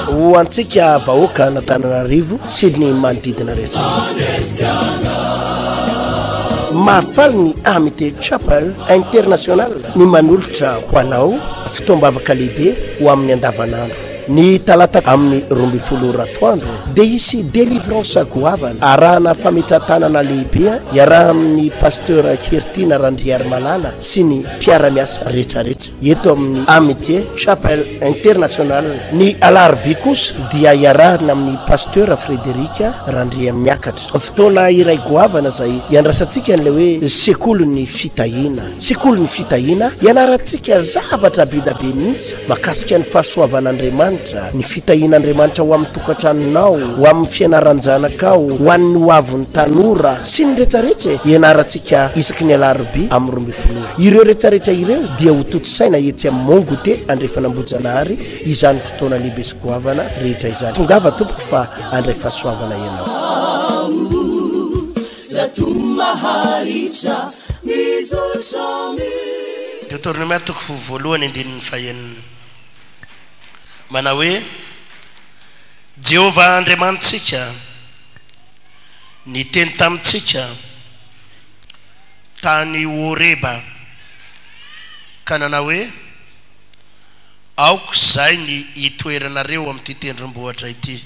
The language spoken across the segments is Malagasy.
Ho antsika vahoaka an'Antananarivo sy ny manodidina rehetra. Mahafaly ny Amity Chapel International ny manolotra ho anao fotoam-bavaka lehibe ho amin'ny andavanandro. Ny talata amin'ny 12 ora atoandro dia hisy délivrance goavana arahana fametrahan-tanana lehibe iaraha amin'ny Pasteur Heritiana Randriarimalala sy ny mpiara-miasa rehetrarehetra eto amin'ny Amitié Chapel International. Ny alarobia kosa dia iarahana amin'ny Pasteur Frédéric Randriamiakatra. Fotoana iray goavana izay iandrasantsika an'ilay hoe sekolin'ny fitahiana. Sekolin'ny fitahiana, ianarantsika zavatra be da be mihitsy mahakasika ny fahasoavan'Andriamanitra, ny fitahian'Andriamanitra ho amin'ny tokantranonao, ho amin'ny fianaran-janakao, ho an'ny hoavin'ny tanora, sy ny retraretra e! Ianarantsika isaky ny alarobia amin'ny 12 ora. Ireo retraretra ireo dia ho tontosaina etsy amin'ny Mont Goûter Andrefan'Ambohijanahary izany fotoana lehibe sy goavana rehetra izany. Tongava tompoko fa handray fahasoavana ianao. Deoteronomia toko voalohany andininy fahenina manao hoe, Jehovah Andriamanitsika niteny tamintsika tany Horeba ka nanao hoe, Aoka izay ny hitoeranareo amin'ity tendrombohitra ity.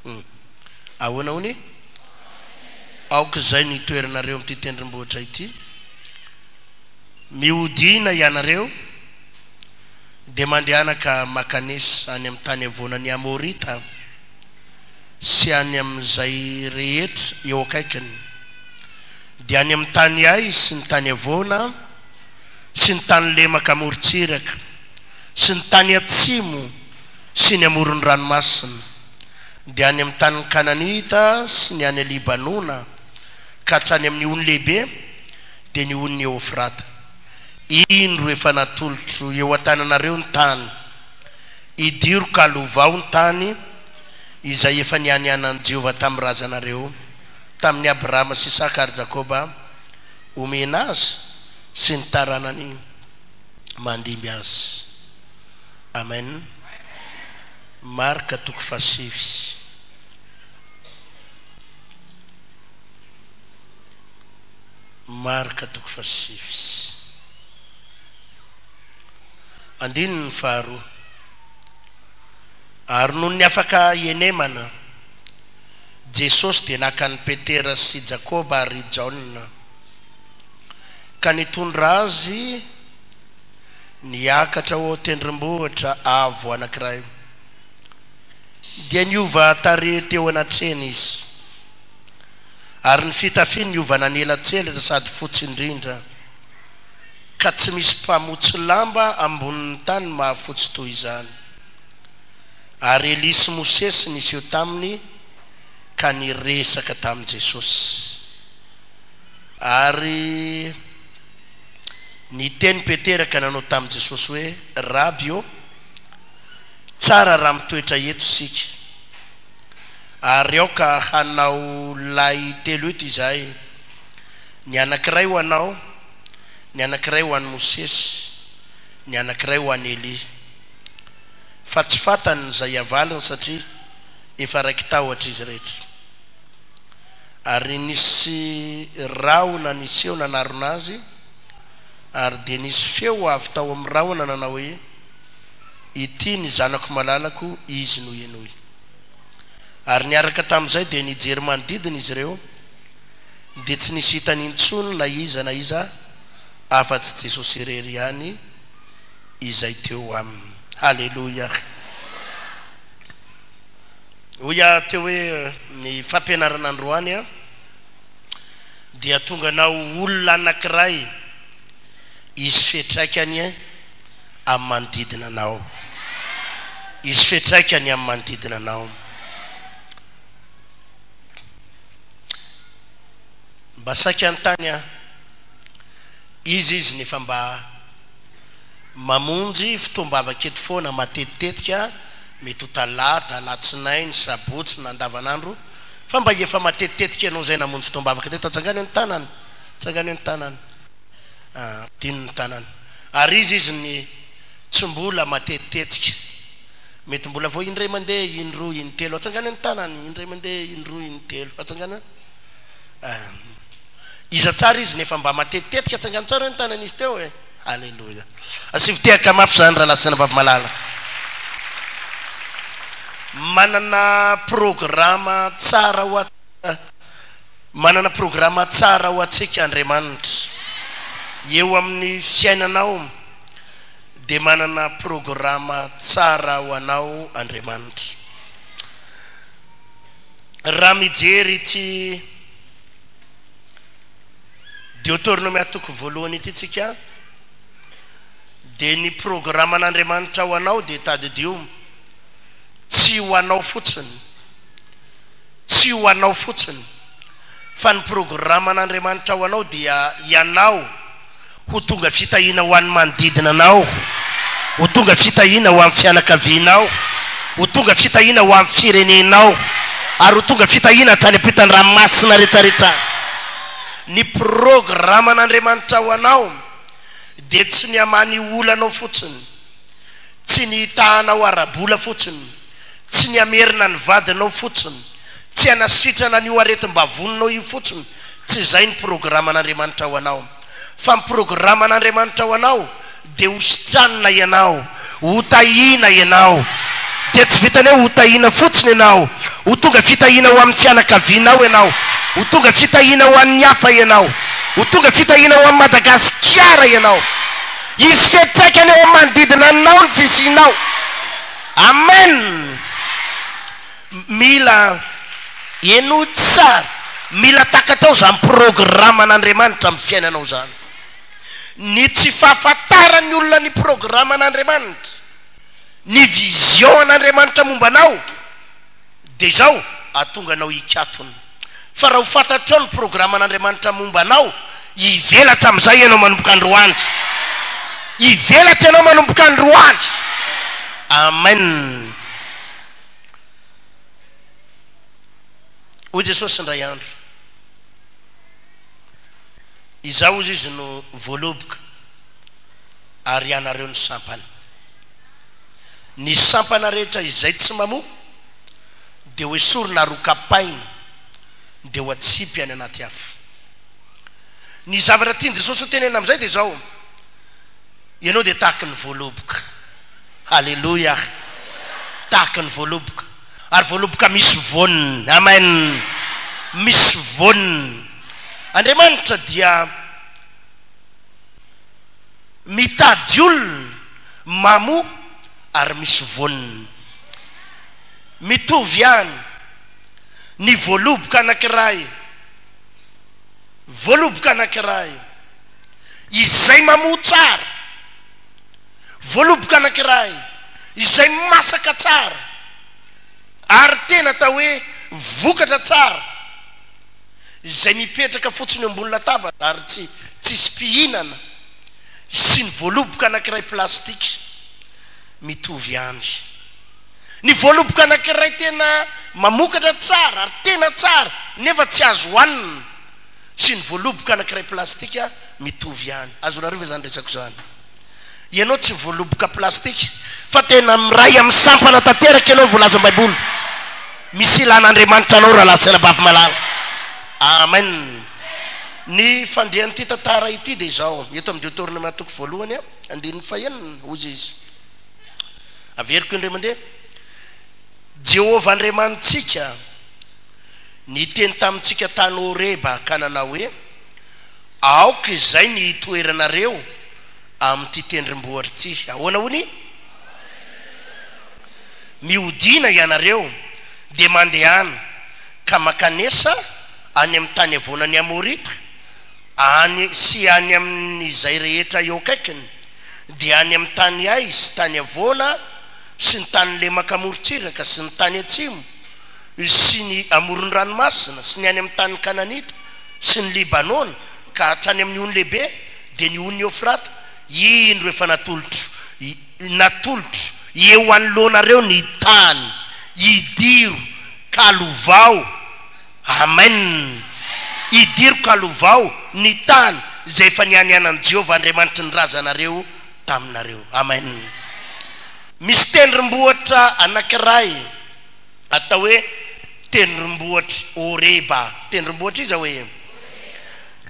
Hum. Ahoana hono e? Aoka izay ny hitoeranareo amin'ity tendrombohitra ity. Mihodina ianareo, dia mandehana ka mankanesa any amin'ny tany havoanan'ny Amorita sy any amin'izay rehetra eo akaikiny, dia any amin'ny tany Ay sy ny tany havoana sy ny tany lemaka amorontsiraka sy ny tany atsimo sy ny amoron'ny ranomasina. dia any amin'ny tanin'ny Kananita sy ny any Libanona ka hatrany amin'ny ony lehibe, dia ny onin'i Eofrata. Indro efa natolotro eo an-tananareo ny tany, idiro ka lovao ny tany izay efa nianianan'i Jehovah tamin'ny razanareo, tamin'i Abrahama sy Isaka ary Jakoba, homena azy sy ny taranany mandimby azy. Amen. Marka toko fahasivy. Marka toko fahasivy. Andininy faharoa. Ary nony afaka henemana, Jesosy dia naka an'i Petera sy Jakoba ary Jaona, ka nitondra azy Niakatra ho ao tendrombohitra avo anankiray, dia niova tarehy teo anatrehany izy, ary ny fitafiany niova nanelatselatra sady fotsy indrindra, ka tsy misy mpamotsy lamba ambonin'ny tany mahafotsy toy izany. Ary Elia sy Mosesy niseho taminy ka niresaka tamin'i Jesosy. Ary. Niteny Petera ka nanao tamin'i Jesosy hoe, Raby ô, tsara raha mitoetra eto isika. Ary aoka hanao lay telo eto izahay, ny anankiray ho anao, ny anankiray ho an'i Mosesy, ny anankiray ho an'i Elia. Fa tsy fantany izay havaliny satria efa raiki-tahotra izy rehetra. Ary nisy rahona niseho nanarona azy, ary dia nisy feo avy tao amin'ny rahona nanao hoe, Ity ny Zanako malalako, Izy no henoy. Ary niaraka tamin'izay dia nijery manodidina izy ireo, dia tsy nisy hitany intsony na iza na iza afa-tsy Jesosy irery ihany izay teo aminy. Haleloia! Hoy aho teo hoe ny fampianarana androany dia tonga anao olona anankiray hisy fiantraikany amin'ny manodidina anao. Hisy fiantraikany amin'ny manodidina anao. Mba saika hanontany aho, iza izy nefa mba mamonjy fotoam-bavaka eto foana matetitetika Mety ho talata, alatsinainy, sabotsy na andavanandro, fa mba efa matetitetika ianao izay namonjy fotoam-bavaka teto, atsangano ny tanana, atsangano ny tanana. Ampidino ny tanana. Ary iza izy ny tsy mbola matetitetika? Mety mbola vao indray mandeha, indroa, intelo. Atsangano ny tanany, indray mandeha, indroa, intelo. Atsangano. Iza tsara izy nefa mba matetitetika? Atsangano tsara ny tanan'izy teo e. Aleloia. Asivo tehaka mafy izany rahalahy sy anabavy malala. Manana programa tsara ho Manana programa tsara ho antsika Andriamanitra. Eo amin'ny fiainanao dia manana programa tsara ho anao Andriamanitra. Raha mijery ity Deoteronomia toko voalohany ity tsika dia ny programan'Andriamanitra ho anao dia tadidio tsy ho anao fotsiny Tsy ho anao fotsiny, fa ny programan'Andriamanitra ho anao dia ianao ho tonga fitahiana ho an'ny manodidina anao, ho tonga fitahiana ho an'ny fianakavianao, ho tonga fitahiana ho an'ny firenenao, ary ho tonga fitahiana hatrany ampitan-dranomasina rehetrarehetra. Ny programan'Andriamanitra ho anao dia tsy ny hamaha ny olanao fotsiny, tsy ny hitahanao ara-bola fotsiny, Tsy ny hamerina ny vadinao fotsiny, tsy hanasitrana an'io aretim-bavoninao io fotsiny, tsy izay ny programan'Andriamanitra ho anao. Fa ny programan'Andriamanitra ho anao dia ho sitranina ianao, ho tahiana ianao. Dia tsy vitan'ny hoe ho tahiana fotsiny ianao, ho tonga fitahiana ho amin'ny fianakavianao ianao, ho tonga fitahiana ho an'ny hafa ianao, ho tonga fitahiana ho an'i Madagasikara ianao. Hisy fiantraikany eo amin'ny manodidina anao ny fisianao. Amen! Mila henoy tsara, mila takatrao izany programan'Andriamanitra amin'ny fiainanao izany. Ny tsy fahafantaran'ny olona ny programan'Andriamanitra, ny vision an'Andriamanitra momba anao dia izao, hahatonga anao hikatona. Fa raha ho fantatrao ny programan'Andriamanitra momba anao, hivelatra amin'izay ianao manomboka androany. Hivelatra ianao manomboka androany. Amen. Hoy Jesosy indray andro, Izaho hozy izy no voaloboka ary ianareo ny sampana. Ny sampana rehetra izay tsy mamoa dia ho esorina ary ho kapaina, dia ho atsipy any anaty afo. Ny zavatra tian'i Jesosy ho tenenina amin'izay dia izao, Ianao dia tahaky ny voaloboka. Haleloia! Tahaky ny voaloboka. Ary voaloboka misy voany. Amen! Misy voany. Andriamanitra dia mitady olona mamoa ary misy voany. Mitovy ihany ny voaloboka anankiray, voaloboka anankiray izay mamoa tsara, voaloboka anankiray izay masaka tsara ary tena atao hoe vokatra tsara, izay mipetraka fotsiny eo ambony latabatra ary tsy tsisy mpihinana sy ny voaloboka anankiray plastika mitovy ihany. Ny voaloboka anankiray tena mamokatra tsara ary tena tsara nefa tsy azo hohanina sy ny voaloboka anankiray plastika mitovy ihany. Azonareo ve izany resako izany? Ianao tsy voaloboka plastika fa tena miray amin'ny sampana tanteraka ianao voalazan'ny Baiboly. Misy ilan'Andriamanitra anao rahalahy sy anabavy malala. Amen. Ny fandehan'ity tantara ity dia izao, eto amin'ny Deoteronomia toko voalohany andininy fahenina, hoy izy. Averiko indray mandeha, Jehovah Andriamanitsika niteny tamintsika tany Horeba ka nanao hoe, Aoka izay ny hitoeranareo amin'ity tendrombohitra ity. Ahoana hono i? Mihodina ianareo, dia mandehana, ka mankanesa any amin'ny tany havoanan'ny Amorita, any sy any amin'izay rehetra eo akaikiny, dia any amin'ny tany Ay sy tany havoana sy ny tany lemaka amorontsiraka sy ny tany atsimo sy ny amoron-dranomasina sy ny any amin'ny tany Kananita sy ny Libanona ka hatrany amin'ny ony lehibe, dia ny ony Eofrata, indro efa natolotro natolotro eo anoloanareo ny tany, idiro ka lovao. Amen! Idiro ka lovao ny tany. izay efa nianianan'i Jehovah Andriamanitry ny razanareo taminareo. Amen. Misy tendrombohitra anankiray atao hoe tendrombohitr'i Horeba. Tendrombohitra iza hoe?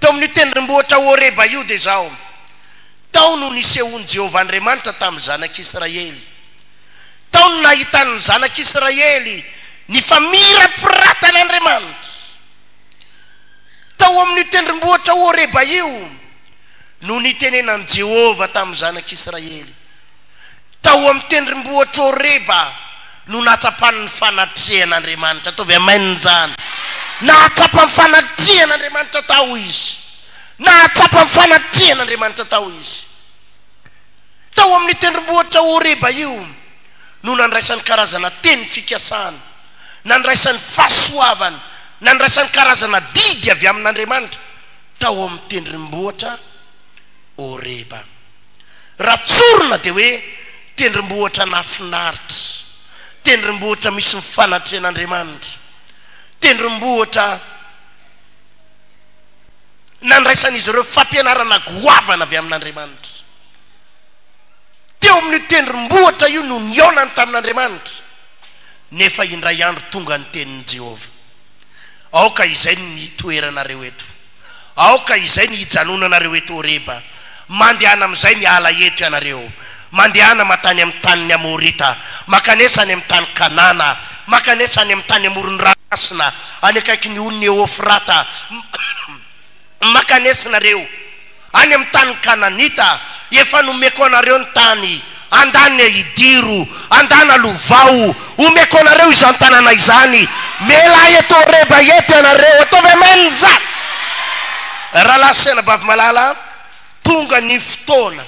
Teo amin'io tendrombohitra Horeba io dia izao, tao no nisehoan'i Jehovah Andriamanitra tamin'ny zanak'Israely. Tao no nahitan'ny zanak'Israely ny famirapiratan'Andriamanitra. Tao amin'io tendrombohitra Horeba io no nitenenan'i Jehovah tamin'ny zanak'Israely. Tao amin'ny tendrombohitra Horeba no nahatsapany ny fanatrehan'Andriamanitra. Ataovy amen izany. Nahatsapa ny fanatrehan'Andriamanitra tao izy. Nahatsapa ny fanatrehan'Andriamanitra tao izy. Tao amin'io tendrombohitra Horeba io no nandraisany karazana teny fikasana, nandraisany fahasoavana, nandraisany karazana didy avy amin'Andriamanitra tao amin'ny tendrombohitra Horeba. Raha tsorina dia hoe tendrombohitra nahafinaritra, tendrombohitra misy ny fanatrehan'Andriamanitra, tendrombohitra nandraisan'izy ireo fampianarana goavana avy amin'Andriamanitra. Teo amin'io tendrombohitra io no nihaonany tamin'Andriamanitra, nefa indray andro tonga ny tenin'i Jehovah, Aoka izay ny hitoeranareo eto. Aoka izay ny hijanonanareo eto Horeba. Mandehana amin'izay miala eto ianareo. Mandehana mankany amin'ny tanin'ny Amorita, mankanesa any amin'ny tany Kanana, mankanesa any amin'ny tany amoron'ny ranomasina, any akaikin'ny onin'i Eofrata. Mankanesa nareo any amin'ny tanin'ny Kananita, efa nomeko anareo ny tany, andana idiro, andana lovao, omeko anareo izany tanàna izany, mialà eto Horeba eto ianareo, ataovy amen izany. Rahalahy sy anabavy malala, tonga ny fotoana,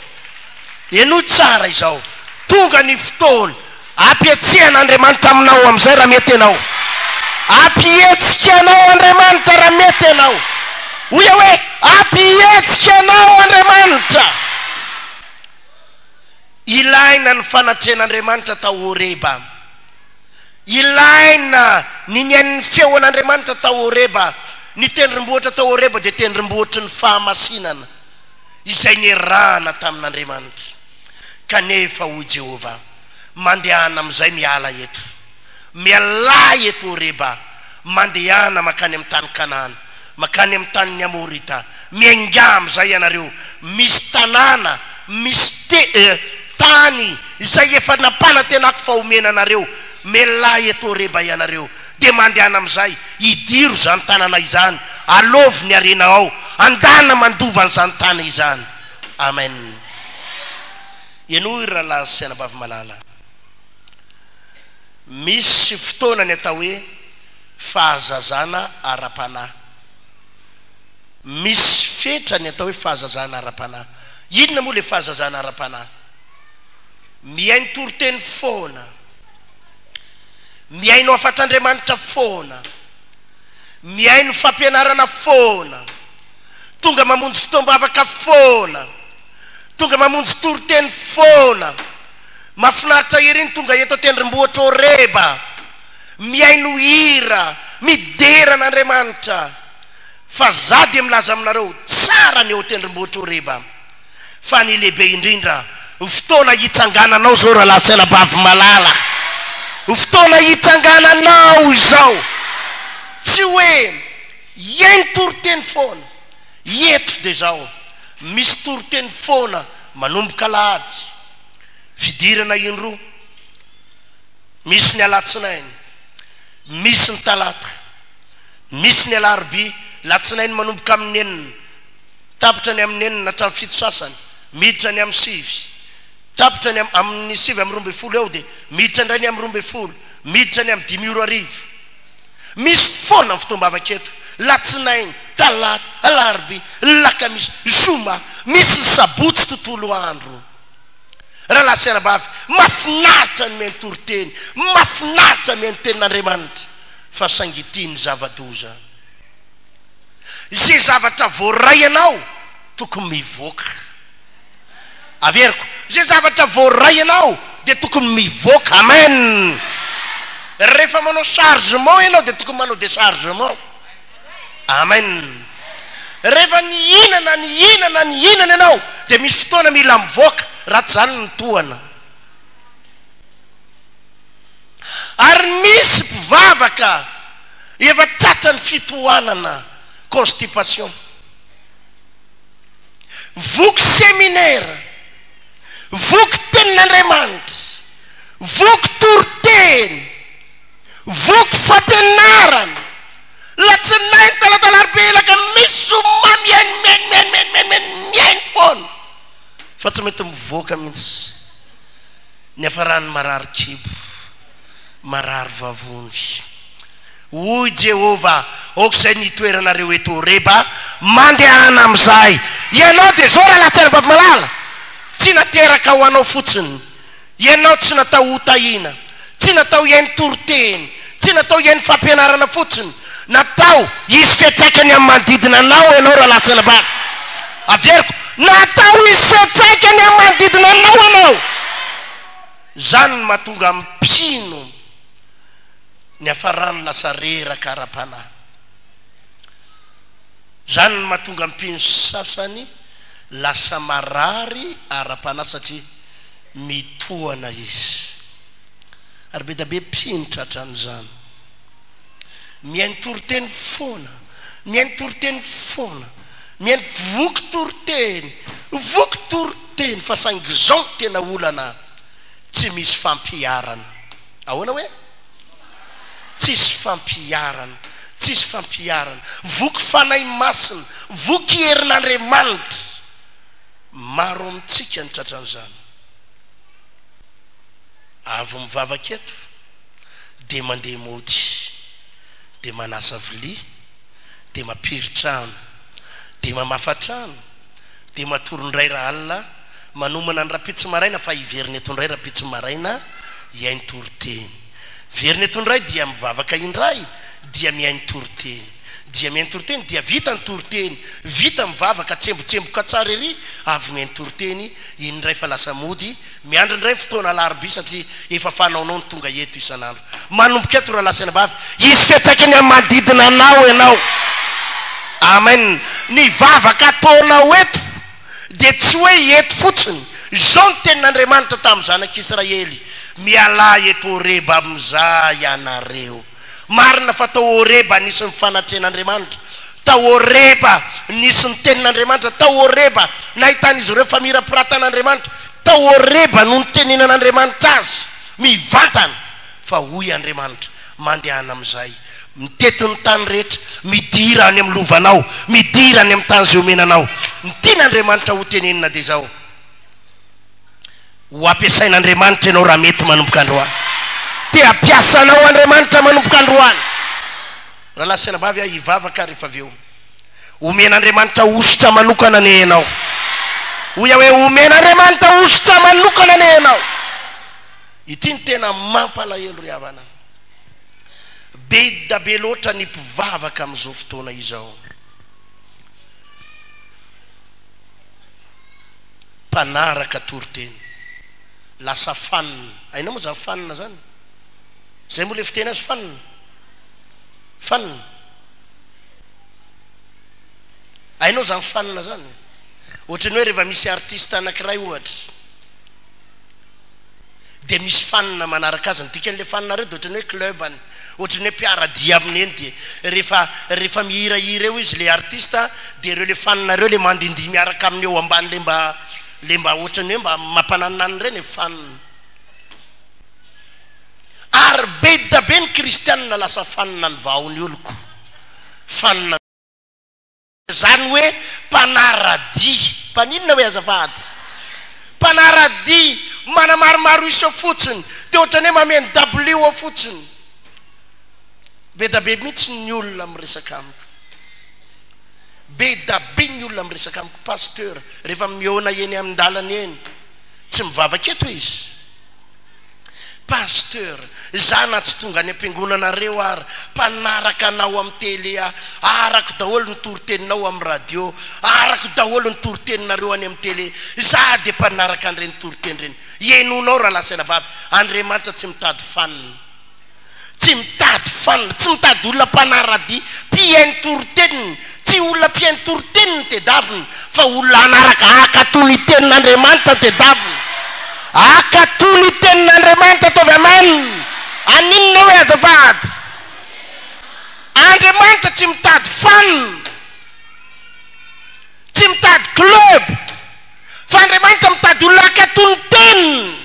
henoy tsara izao, tonga ny fotoana Ampihetsehan'Andriamanitra aminao amin'izay raha mety ianao. Ampihetsika anao Andriamanitra raha mety ianao. Hoy aho hoe, ampihetsika anao Andriamanitra. Ilaina ny fanatrehan'Andriamanitra tao Horeba. Ilaina ny nihaino ny feon'Andriamanitra tao Horeba. Ny tendrombohitra tao Horeba dia tendrombohitry ny fahamasinana izay niarahana tamin'Andriamanitra. Kanefa hoy Jehovah, Mandehana amin'izay miala eto. Mialà eto Horeba, mandehana mankany amin'ny tany Kanana, mankany amin'ny tanin'ny Amorita. Miaingà amin'izay ianareo. Misy tanàna, misy te, eh, tany izay efa nampanantenako fa homena anareo. Mialà eto Horeba ianareo. Dia mandehana amin'izay, idiro izany tanàna izany, alôvy ny harena ao, andana mandova an'izany tany izany. Amen. Henoy ry rahalahy sy anabavy malala. Misy fotoana ny atao hoe fahazazana ara-panahy. Misy fetra ny atao hoe fahazazana ara-panahy. Inona moa ilay fahazazana ara-panahy? Mihaino toriteny foana. Mihaino hafatr'Andriamanitra foana. Mihaino fampianarana foana. Tonga mamonjy fotoam-bavaka foana. Tonga mamonjy toriteny foana. Mahafinaritra ery ny tonga eto an-tendrombohitra Horeba, mihaino hira, midera an'Andriamanitra. Fa za dia milaza aminareo, tsara ny eo an-tendrombohitra Horeba. Fa ny lehibe indrindra, fotoana hitsangananao izao rahalahy sy anabavy malala. Fotoana hitsangananao izao. Tsy hoe hihaino toriteny foana. Eto dia izao, misy toriteny foana manomboka alahady, fidirana indroa, misy ny alatsinainy, misy ny talata, misy ny alarobia, latsinainy manomboka amin'ny enina, tapitra ny amin'ny enina hatramin'ny fito sasany, miditra ny amin'ny sivy, tapitra ny amin'ny sivy amby 12 eo dia miditra indray ny amin'ny 12, miditra ny amin'ny dimy ora hariva. Misy foana ny fotoam-bavaka eto, latsinainy, talata, alarobia, lakamisy, zoma, misy ny sabotsy tontolo andro. Rahalahy sy anabavy, mahafinaritra ny mihaino toriteny, mahafinaritra mihaino tenin'Andriamanitra, fa saingy ity ny zava-doza. Izay zavatra voaray anao tokony mivoaka. Averiko, izay zavatra voaray ianao dia tokony mivoaka. Amen! Rehefa manao chargement ianao dia tokony manao déchargement. Amen! Rehefa nihinana, nihinana, nihinana ianao dia misy fotoana mila mivoaka, raha tsy izany mitohana. Ary misy mpivavaka efa tratran'ny fitohanana, constipation. Voky seminaire, voky tenin'Andriamanitra, voky toriteny, voky fampianarana, latsinainy, talata, alarobia, alakamisy, zoma, mihaino, mihaino, mihaino, mihaino, mihaino, mihaino, mihaino foana fa tsy mety mivoaka mihitsy. Niafarany marary kibo, marary vavony. Hoy Jehovah, Aoka izay ny hitoeranareo eto Horeba, mandehana amin'izay. Ianao dia izao, rahalahy sy anabavy malala, tsy nateraka ho anao fotsiny. Ianao tsy natao hotahiana, tsy natao hihaino toriteny, tsy natao hihaino fampianarana fotsiny. Natao hisy fiantraikany amin'ny manodidina anao ianao, rahalahy sy anabavy. Averiko, natao hisy fiantraikany amin'ny manodidina anao ianao. Izany no mahatonga ny mpino niafarany lasa reraka ara-panahy. Izany no mahatonga ny mpino sasany lasa marary ara-panahy satria mitohana izy. Ary be dia be mpino tratran'izany. Mihaino toriteny foana, mihaino toriteny foana, mihaino voky toriteny, voky toriteny fa saingy izao no tena olana, tsy misy fampiharana. Ahoana hoe? Tsisy fampiharana, tsisy fampiharana. Voky Fanahy Masina, voky herin'Andriamanitra. Maro amintsika ny tratran'izany. Avy mivavaka eto. dia mandeha mody, dia manasa vilia, dia mampiry trano, dia mamafa trano, dia matory indray rahalina, manomana ny rahampitso maraina fa hiverina eto indray rahampitso maraina hihaino toriteny. Miverina eto indray dia mivavaka indray, dia mihaino toriteny. Dia mihaino toriteny, dia vita ny toriteny, vita mivavaka, tsembotsemboka tsara ery, avy mihaino toriteny, iny indray fa lasa mody, Miandry indray ny fotoana alarobia satria efa fanaonao ny tonga eto isan'andro. Manomboka eto rahalahy sy anabavy, hisy fiantraikany amin'ny manodidina anao ianao. Amen. Ny vavaka ataonao eto dia tsy hoe eto fotsiny. Izao ny tenin'Andriamanitra tamin'ny zanak'Israely, Mialà eto Horeba amin'izay ianareo. Marina fa tao Horeba nisy ny fanatrehan'Andriamanitra, tao Horeba nisy ny tenin'Andriamanitra, tao Horeba nahitan'izy ireo famirapiratan'Andriamanitra, tao Horeba no nitenenan'Andriamanitra azy mivantana fa hoy Andriamanitra, Mandehana amin'izay, mitety ny tany rehetra, midira any amin'ny lovanao, midira any amin'ny tany izay omena anao. Ny tian'Andriamanitra hotenenina dia izao. Ho ampiasain'Andriamanitra ianao raha mety manomboka androany. Te hampiasa anao Andriamanitra manomboka androany. Rahalahy sy anabavy aho hivavaka rehefa avy eo. Omen'Andriamanitra hosotra manokana anie ianao. Hoy aho hoe omen'Andriamanitra hosotra manokana anie ianao. Ity no tena mampalahelo ry havana. Be da be loatra ny mpivavaka amin'izao fotoana izao. Mpanaraka toriteny. Lasa fan. Hainao moa zany fan zany? Zay moa le fiteny azy fan? Fan. Hainao zany fan zany? Ohatran'ny hoe rehefa misy artiste anankiray ohatra dia misy fan manaraka azy. Ny dikan'le fan reo dia ohatran'ny hoe club-ny. Ohatran'ny hoe mpiara-dia aminy eny dia rehefa rehefa mihirahira eo izy le artiste dia ireo le fan ireo le mandindihy miaraka aminy eo ambany le mba le mba ohatran'ny hoe mba mampananinanina ireny e fan. Ary be da be ny kristianina lasa fan ny vahao ny oloko. Fan. Zany hoe mpanaradia. Mpaninona hoe azafady? Mpanaradia, manamaromaro isa fotsiny, dia ohatran'ny hoe mameno dabilio ao fotsiny. Be da be mihitsy ny olona miresaka amiko. Be da be ny olona miresaka amiko, Pasteur, rehefa mihaona eny amin-dalana eny, tsy mivavaka eto izy. Pasteur, za na tsy tonga any ampiangonanareo ary mpanaraka anao am tele aho, arako daholo ny toriteninao am radio, arako daholo ny toriteninareo any am tele, za dia mpanaraka an'ireny toriteny ireny. Henonao rahalahy sy anabavy, Andriamanitra tsy mitady fan, tsy mitady fan, tsy mitady olona mpanaradia, mpihaino toriteniny. Tsy olona mpihaino toriteny no tedavina fa olona hanaraka hankatò ny tenin'Andriamanitra no tedavina. Hankatò ny tenin'Andriamanitra ataovy amen. Aninona hoe azafady? Andriamanitra tsy mitady fan, tsy mitady club, fa Andriamanitra mitady olona hankatò ny teniny.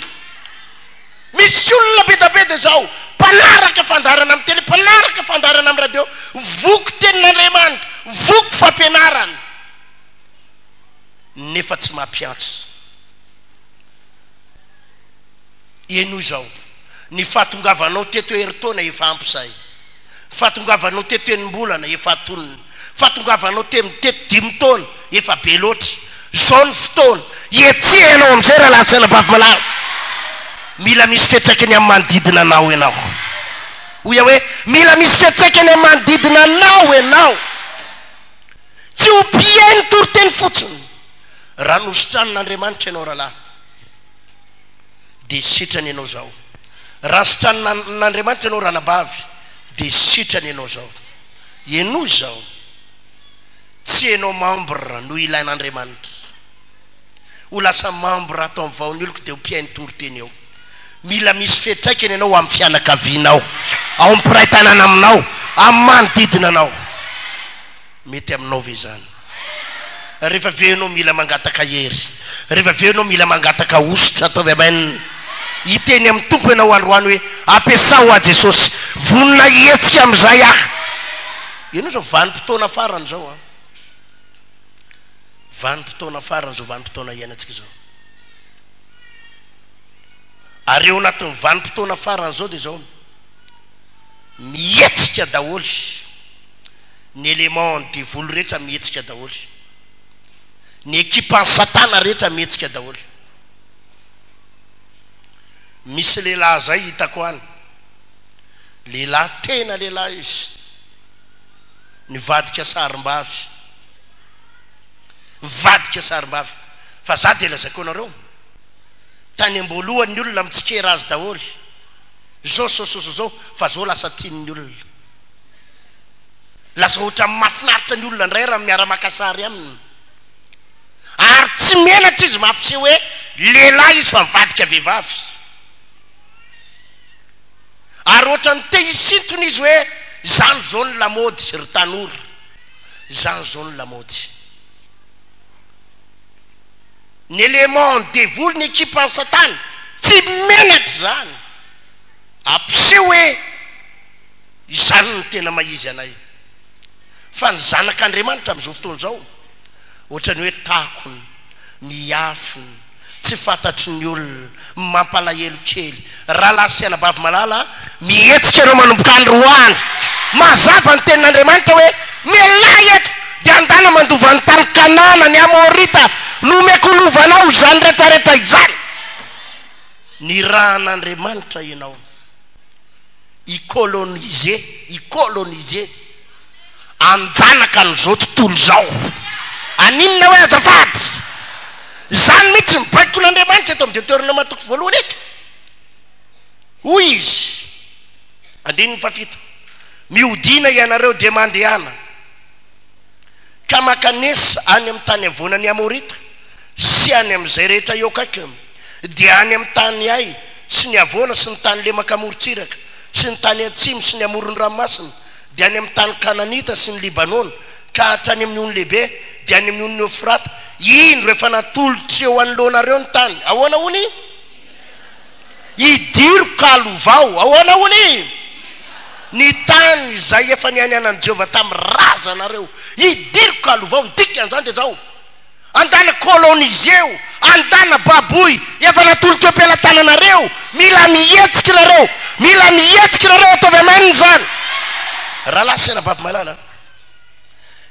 Misy olona be da be dia izao, mpanaraka fandaharana amin'ny tele, mpanaraka fandaharana amin'ny radio, voky tenin'Andriamanitra, voky fampianarana, nefa tsy mampiantsa. Henoy izao, ny fahatongavanao teto herintaona efa ampy izay, ny fahatongavanao teto enim-bolana efa antonony, ny fahatongavanao teto dimy taona efa be loatra. Izao ny fotoana, hihetseha ianao amin'izay rahalahy sy anabavy malala. Mila misy fiantraikany amin'ny manodidina anao ianao. Hoy aho hoe, mila misy fiantraikany amin'ny manodidina anao ianao. Tsy ho mpihaino toriteny fotsiny. Raha nositranin'Andriamanitra ianao rahalahy, dia sitrana ianao izao. Raha sitranin'Andriamanitra ianao ranabavy, dia sitrana ianao izao. Henoy izao, tsy ianao membre no ilain'Andriamanitra. Ho lasa membre ato amin'ny vaon'ny oloko dia ho mpihaino toriteny eo. Mila misy fiantraikany ianao amin'ny fianakavianao, ao amin'ny mpiray tanàna aminao, amin'ny manodidina anao. Mety aminao ve izany? Rehefa avy eo ianao mila mangataka hery. Rehefa avy eo ianao mila mangataka hosotra, ataovy amen. Hiteny amin'ny Tompo ianao androany hoe, Ampiasao aho Jesosy, vonona hihetsika amin'izay aho. Ianao izao vanim-potoana farany izao an. Vanim-potoana farany izao vanim-potoana iainantsika izao. Ary eo anatin'ny vanim-potoana farany izao dia izao, mihetsika daholo. Ny élément ny devoly rehetra mihetsika daholo. Ny équipe an'i satana rehetra mihetsika daholo. Misy lehilahy zay hitako any. Lehilahy tena lehilahy izy. Nivadika sarimbavy. Nivadika sarimbavy. Fa za dia lazaiko anareo, tany am-boalohany ny olona mitsikera azy daholo. Zao zao zao zao fa zao lasa tian'ny olona. Lasa ohatran'ny mahafinaritra ny olona indray raha miara-maka sary aminy. Ary tsy menatra izy mampiseho hoe lehilahy izy fa mivadika vehivavy. Ary ohatran'ny te hisintona izy hoe izany izao ny lamaody ry tanora. Izany izao ny lamaody. Ny élément ny devoly, ny équipe an'i satana, tsy menatra izany. Ampiseho hoe Izany no tena maha izy anay. Fa ny zanak'Andriamanitra amin'izao fotoana izao, ohatran'ny hoe takona, miafina, tsy fantatry ny olona, mampalahelo kely. Rahalahy sy anabavy malala a, mihetsika ianao manomboka androany. Mazava ny tenin'Andriamanitra hoe, Mialà eto, dia andana mandova ny tany Kanana, ny Amorita, nomeko lovanao izany rehetrarehetra izany. Nirahan'Andriamanitra ianao. hi-coloniser, hi-coloniser, hanjanaka an'izao tontolo izao. Haninona hoe azafady? Izany mihitsy ny baikon'Andriamanitra eto amin'ny Deoteronoma toko voalohany eto. Hoy izy, andininy fahafito, Mihodina ianareo dia mandehana, ka mankanesa any amin'ny tany havoanan'ny Amorita sy any amin'izay rehetra eo akaikiny, dia any amin'ny tany Ay sy ny havoana sy ny tany lemaka amorontsiraka, sy ny tany atsimo sy ny amoron'ny ranomasina, dia any amin'ny tany Kananita sy ny Libanona, ka hatrany amin'ny ony lehibe, dia any amin'ny onin'i Eofrata. Indro, efa natolotro eo anoloanareo ny tany. Ahoana hono? Idiro ka lovao. Ahoana hono? Ny tany izay efa nianianan'i Jehovah tamin'ny razanareo. Idiro ka lovao. Ny dikan'izany dia izao. Andana coloniser-o, andana baboy, efa natolotra eo am-pelatananareo, mila mihetsika nareo, mila mihetsika nareo, ataovy amen izany. Rahalahy sy anabavy malala,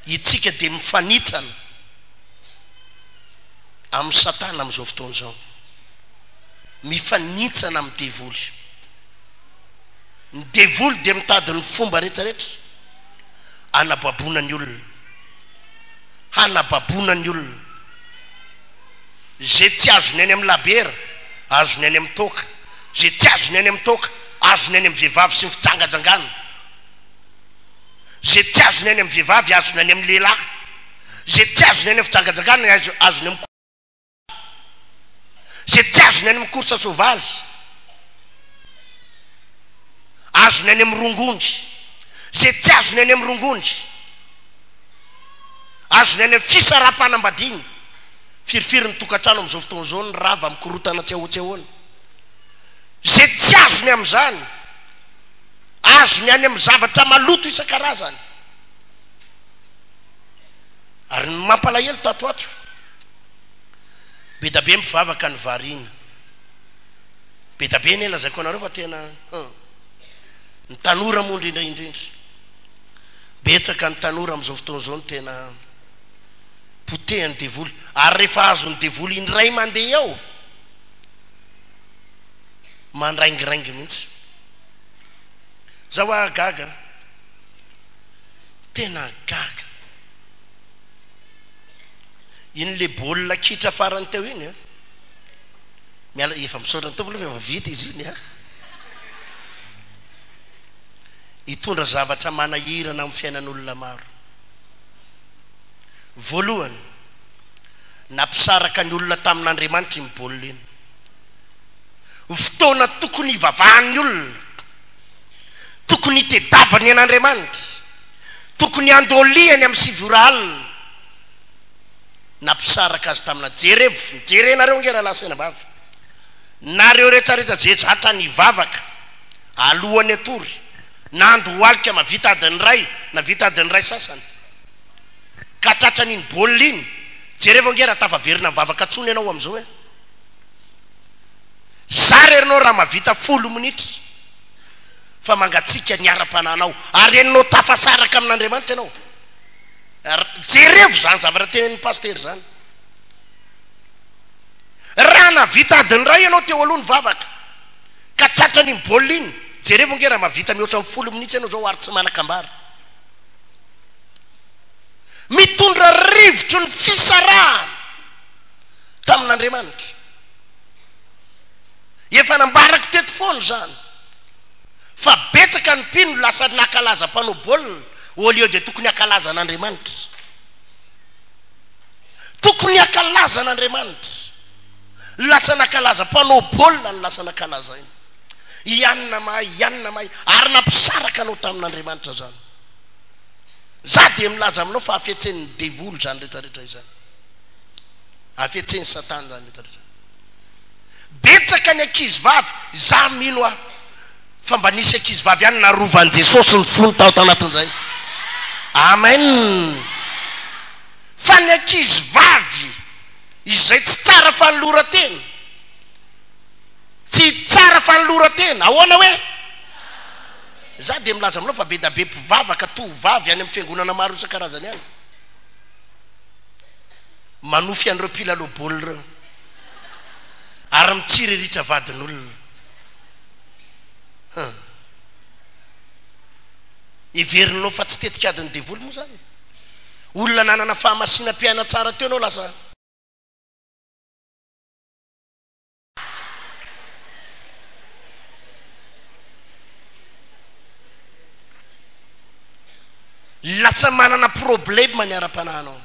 itsika dia mifanitsana amin'i Satana amin'izao fotoana izao, mifanintsana amin'ny devoly. Ny devoly dia mitady ny fomba rehetrarehetra anababoana ny olona. hanababoana ny olona. Izay tsy azony any amin'ny labiera, azony any amin'ny toaka. Izay tsy azony any amin'ny toaka, azony any amin'ny vehivavy sy ny fijangajangana. Izay tsy azony any amin'ny vehivavy, azony any amin'ny lehilahy. Izay tsy azony any amin'ny fijangajangana, azony amin'ny. Izay tsy azony any amin'ny course soavaly, azony any amin'ny rongony. Izay tsy azony any amin'ny rongony, azony any amin'ny fisaraham-panambadiana. Firifiry ny tokantrano amin'izao fotoana izao ny rava mikorotana tsy ahoa tsy ahoana. Izay tsy azony amin'izany, azony any amin'ny zavatra maloto isan-karazany. Ary ny mampalahelo tato ho ato, Be da be mivavaka ny variana. Be da be anie lazaiko anareo fa tena hum. Ny tanora moa indrindra indrindra. Betsaka ny tanora amin'izao fotoana izao no tena potehan'ny devoly. Ary rehefa azon'ny devoly indray mandeha eo, mandraingiraingy mihitsy. Za hoa gaga. Tena gaga. Iny le baolina kitra farany teo iny an! Miala, efa misaotra ny Tompo aloha fa efa vita izy iny an! Hitondra zavatra manahirana amin'ny fiainan'olona maro. Voalohany, nampisaraka ny olona tamin'Andriamanitra iny baolina iny. Ny fotoana tokony hivavahan'ny olona, tokony hitedavany an'Andriamanitra, tokony handoliany amin'ny sivy ora alina, nampisaraka azy tamina jerevo jerenareo ange rahalahy sy anabavy nareo retraretra ze zatra nivavaka alohany atory na andohalika mavita adiny iray na vita adiny iray sasany ka tratran'iny baolina iny jerevo ange raha tafaverina mivavaka tsony ianao amizao e zara ianao raha mavita folo minitra fa mangatsiaka ny ara-panahinao ary enao tafasaraka amin'Andriamanitra ianao Jerevo izany zavatra tenenin'ny pasitera izany. Raha nahavita adiny iray ianao teo aloha nivavaka, ka tratran'iny baolina iny, jerevo ange raha mahavita mihoatra ny folo minitra ianao izao ary tsy manan-kambara. Mitondra rivotry ny fisarahana tamin'Andriamanitra. Efa nambarako teto foana izany. Fa betsaka ny mpino lasa nakalaza mpanao baolina au lieu de tokony hakalaza an'Andriamanitra. Tokony hakalaza an'Andriamanitra. Lasa nakalaza mpanao baolina no lasa nakalazaina. I anona mahay, i anona mahay, ary nampisaraka anao tamin'Andriamanitra zany. Za dia milaza aminao fa hafetsen'ny devoly izany rehetra rehetra izany. Hafetsen'i Satana izany rehetra rehetra. Betsaka ny ankizy vavy, za mino aho fa mba nisy ankizy vavy ihany narovan'i Jesosy ny fony tao tanatin'izay. Amen! Fa ny ankizy vavy izay tsy tsara fanoloran-tena, tsy tsara fanoloran-tena, ahoana hoe? Za dia milaza aminao fa be da be mpivavaka tovovavy any amin'ny fiangonana maro isan-karazany any, manofy an'ireo mpilalao baolina ireo. Ary mitsiriritra vadin'olona. Hum. Heverinao fa tsy tetik'adin'ny devoly moa izany? Olona nanana fahamasinam-piaina tsara teo ianao lasa. Lasa manana problème ny ara-panahinao.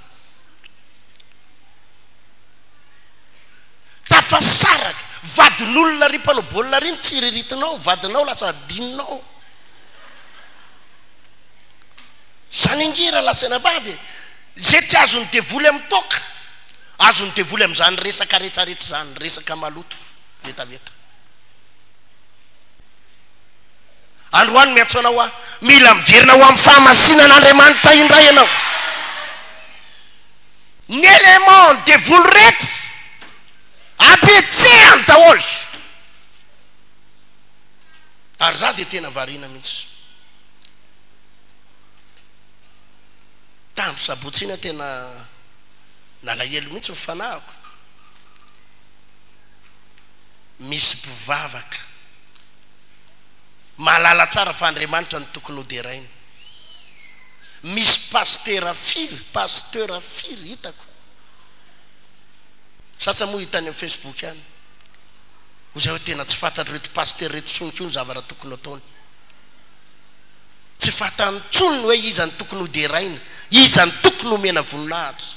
Tafasaraka, vadin'olona ry mpanao baolina ry ny tsiriritinao, vadinao lasa adinonao. Zany ange rahalahy sy anabavy e! Ze tsy azon'ny devoly amin'ny toaka, azon'ny devoly amin'izany resaka retsaretra izany, resaka maloto vetaveta. Androany miantso anao aho, mila miverina ho amin'ny fahamasinan'Andriamanitra indray ianao. Ny élément ny devoly rehetra ampihetsehany daholo. Ary za dia tena variana mihitsy. Tamin'ny sabotsy iny aho tena nalahelo mihitsy ny fanahiko. Misy mpivavaka mahalala tsara fa Andriamanitra no tokony hoderaina. Misy pasitera firy, pasteur firy hitako. Sasany moa hita any amin'ny Facebook any. Hoy zay hoe tena tsy fantatr'ireto pasitera ireto intsony koa ny zavatra tokony hataony. Tsy fantany intsony ny hoe iza no tokony hoderaina, iza no tokony homena voninahitra.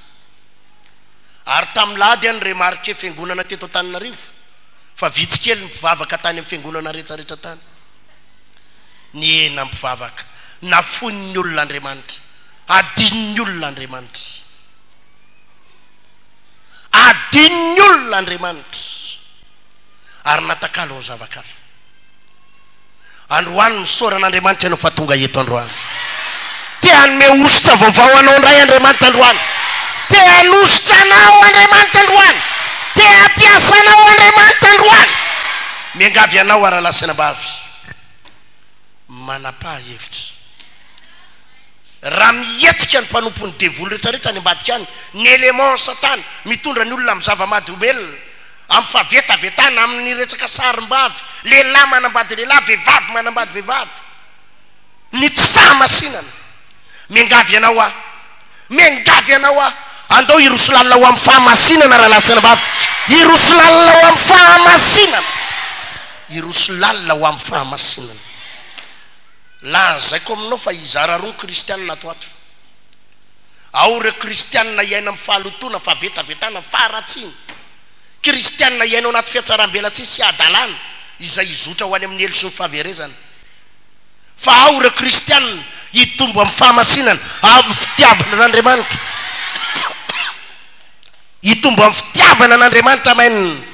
Ary tamin'ny lahady aho ni-remarquer fiangonana teto Antananarivo fa vitsy kely ny mpivavaka tany amin'ny fiangonana rehetrarehetra tany. Nihena ny mpivavaka. Nafoin'ny olona Andriamanitra. Adinon'ny olona Andriamanitra. Adinon'ny olona Andriamanitra. Ary natakalo ny zava-kafa. Androany misaora an'Andriamanitra ianao fa tonga eto androany. Te hanome hosotra vaovao anao indray Andriamanitra androany. Te hanosotra anao Andriamanitra androany. Te hampiasa anao Andriamanitra androany. Miangavy anao aho rahalahy sy anabavy, manapaha hevitra. Raha mihetsika ny mpanompon'ny devoly rehetrarehetra any ambadika any, ny élément satana mitondra ny olona amin'ny zava-mahadomelina, amin'ny fahavetavetana, amin'ny resaka sarim-bavy, lehilahy manambady lehilahy, vehivavy manambady vehivavy, ny tsy fahamasinana. Miangavy anao aho, miangavy anao aho, andao hiroso lalina ho amin'ny fahamasinana rahalahy sy anabavy, hiroso lalina ho amin'ny fahamasinana, hiroso lalina ho amin'ny fahamasinana. Lazaiko aminao fa hizara roa ny kristianina ato ato. Ao ireo kristianina hiaina amin'ny fahalotoana, fahavetavetana, faharatsiana. Kristianina hiaina ao anaty fihatsaram-belatsihy sy hadalana izay hizotra ho any amin'ny helo sy ny fahaverezana. Fa ao ireo kristianina hitombo amin'ny fahamasinana, amin'ny fitiavana an'Andriamanitra. Hitombo amin'ny fitiavana an'Andriamanitra, amen.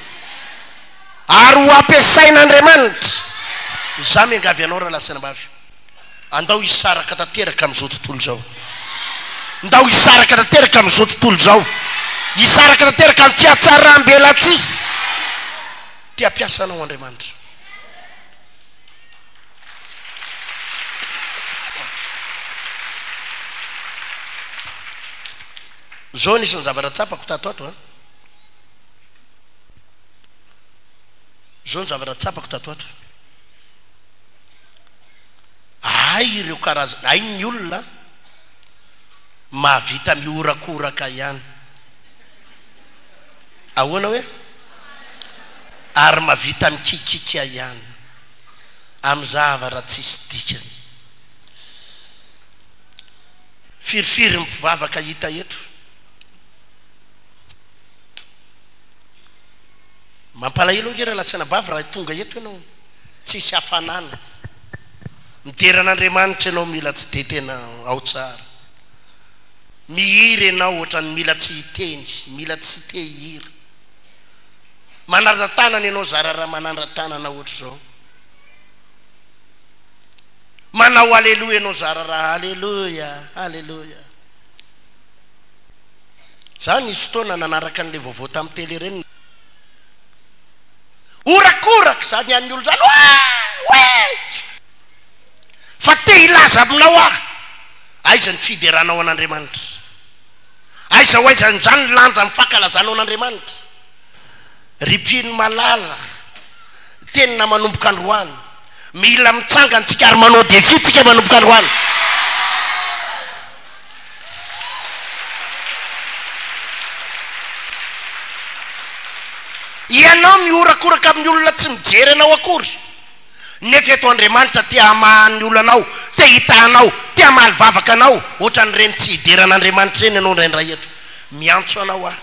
Ary ho ampiasain'Andriamanitra. Izaho miangavy anao rahalahy sy anabavy. Andao hisaraka tanteraka amin'izao tontolo izao. Ndao hisaraka tanteraka amin'izao tontolo izao. Hisaraka tanteraka amin'ny fihatsaram-belatsihy. Te hampiasa anao Andriamanitra. Izao anisan'ny zavatra tsapako tato ato an. Izao ny zavatra tsapako tato ato. Hay ireo karazana, hay ny olona mahavita mihorakoraka ihany. Ahoana hoe? Ary mahavita mikikika ihany amin'ny zavatra tsisy dikany. Firifiry ny mpivavaka hita eto? Mampalahelo ange rahalahy sy anabavy raha tonga eto ianao. Tsisy hafanana. Midera an'Andriamanitra ianao mila tsy dia tena ao tsara. Mihira ianao ohatran'ny mila tsy hiteny, mila tsy te hihira. Manandra-tanana ianao zara raha manandra-tanana ohatr'izao. Manao aleloia ianao zara raha aleloia, aleloia. Za nisy fotoana nanaraka an'ilay vaovao tamin'ny télé ireny. Horakoraka izany an'ny olona izany, Oe! Oe! Fa te hilaza aminao aho, aiza ny fideranao an'Andriamanitra? Aiza ho aiza amin'izany ny lanjan'ny fankalazanao an'Andriamanitra? Ry mpino malala, tena manomboka androany, mila mitsangana tsika ary manao défi tsika manomboka androany. Ianao mihorakoraka amin'ny olona tsy mijery anao akory, nefa eto Andriamanitra te hamaha ny olanao, te hitaha anao, te hamaly vavaka anao, ohatran'ireny tsy hidera an'Andriamanitra ireny ianao indraindray eto. Miantso anao aho.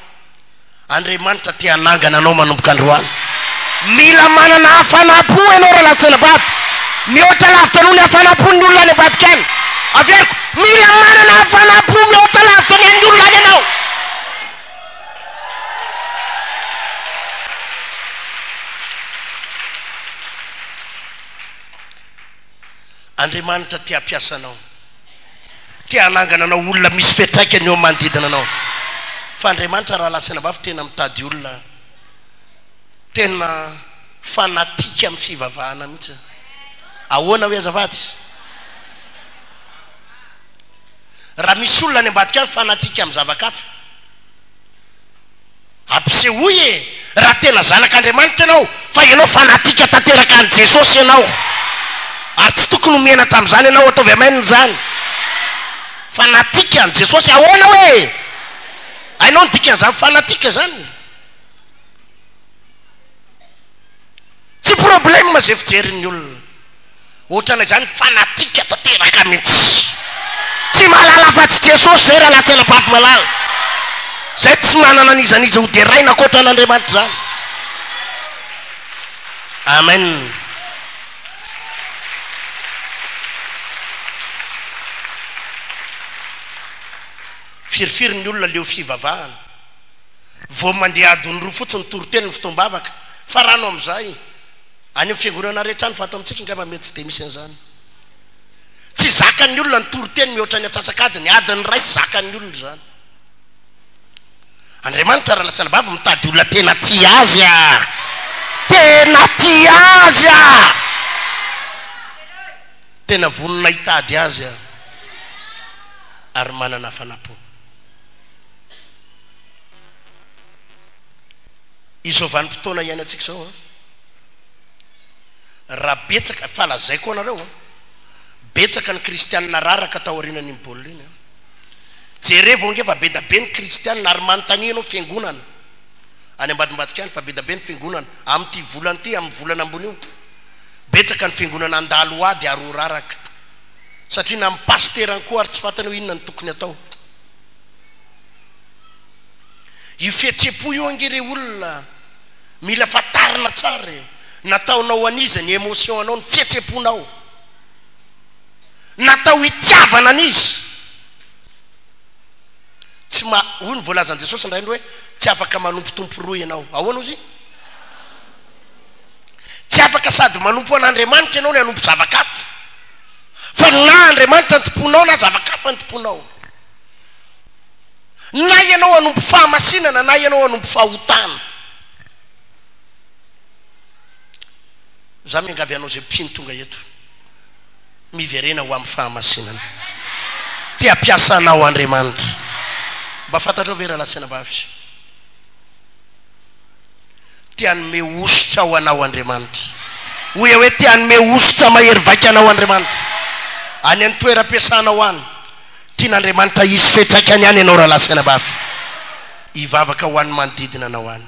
Andriamanitra te hanangana anao manomboka androany. Mila manana hafanam-po ianao rahalahy sy anabavy. Mihoatra lavitra noho ny hafanam-pon'ny olona any ambadika any. Averiko, mila manana hafanam-po mihoatra lavitra ny an'ny olona any ianao. Andriamanitra te hampiasa anao. Te hanangana anao olona misy fiantraikany eo amin'ny manodidina anao. Fa Andriamanitra rahalahy sy anabavy tena mitady olona tena fanatique amin'ny fivavahana mihitsy. Ahoana hoe azafady? Raha misy olona any ambadika any fanatique amin'ny zava-kafa. Ampisehoy e! Raha tena zanak'Andriamanitra ianao, fa ianao fanatika tanteraka an'i Jesosy ianao. Ary tsy tokony ho menatra amin'izany ianao, ataovy amen izany. Fanatika an'i Jesosy, ahoana hoe? Hainao ny dikan'izany fanatika izany? Tsy problème izay fijerin'ny olona. Ohatrana izany fanatika tanteraka mintsy. Tsy mahalala afa-tsy Jesosy zay rahalahy tsy anabavy malala. Zay tsy manana an'iza n'iza ho deraina ankoatra an'Andriamanitra izany. Amen. Firifiry ny olona leo fivavahana. Vao mandeha adiny roa fotsiny toriteny ny fotoam-bavaka. Farano amin'izay. Any amin'ny fiangonana rehetra any fa ato amintsika angamba mety tsy dia misy an'izany. Tsy zakan'ny olona ny toriteny mihoatra ny antsasak'adiny, adiny iray tsy zakan'ny olona izany. Andriamanitra rahalahy sy anabavy mitady olona tena tia azy ah! Tena tia azy ah! Tena vonona hitady azy ah! Ary manana hafanam-po. Izao vanim-potoana iainantsika izao an, raha betsaka, fa lazaiko anareo an, betsaka ny kristianina raraka taorianan'iny baolina iny an. Jerevo ange fa be da be ny kristianina ary manontania ianao fiangonana any ambadimbadika any fa be da be ny fiangonana amin'ity volana ity, amin'ny volana ambony io, betsaka ny fiangonana handalo ady ary ho raraka satria na ny pasiterany koa ary tsy fantany hoe inona no tokony atao. Io fihetsem-po io ange re olona mila fantarina tsara e! Nataonao ho an'iza ny émotion anao, ny fihetsem-ponao? Natao hitiavana an'iza? Tsy ma, hoy ny voalazan'i Jesosy indray andro hoe, tsy afaka manompo tompo roa ianao. Ahoana hozy? Tsy afaka sady manompo an'Andriamanitra ianao no hanompo zava-kafa. Fa na Andriamanitra no tomponao na zava-kafa no tomponao. Na ianao hanompo fahamasinana na ianao hanompo fahotana. Za miangavy anao izay mpino tonga eto, miverena ho amin'ny fahamasinana. Te hampiasa anao Andriamanitra. Mba fantatrao ve rahalahy sy anabavy? Te hanome hosotra ho anao Andriamanitra. Hoy aho hoe te hanome hosotra mahery vaika anao Andriamanitra. Any amin'ny toeram-piasanao any. Tian'Andriamanitra hisy fiantraikany any ianao rahalahy sy anabavy. Hivavaka ho an'ny manodidina anao any.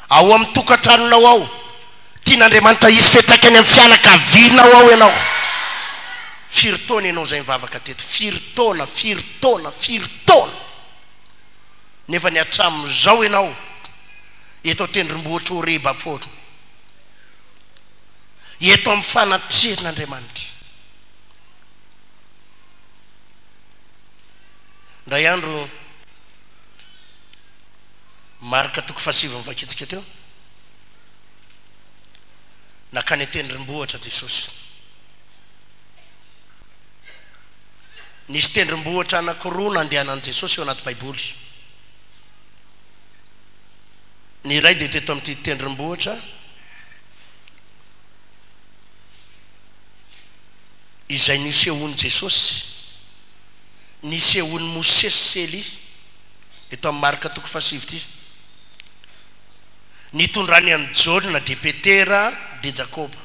Ao amin'ny tokantranonao ao. Tian'Andriamanitra hisy fiantraikany amin'ny fianakavianao ao ianao. Firy taona ianao izay nivavaka teto? Firy taona, firy taona, firy taona. Nefa ny hatramin'izao ianao eto an-tendrombohitra Horeba foana. Eto amin'ny fanatrehan'Andriamanitra. Indray andro, Marka toko fahasivy novakintsika teo, nankany an-tendrombohitra Jesosy. Nisy tendrombohitra anankiroa nandehanan'i Jesosy eo anaty Baiboly. Ny iray dia teto amin'ity tendrombohitra izay nisehoan'i Jesosy, nisehoan'i Mosesy sy Elia, eto amin'ny Marka toko fahasivy ity. Nitondrany an'i Jaona dia Petera dia Jakoba.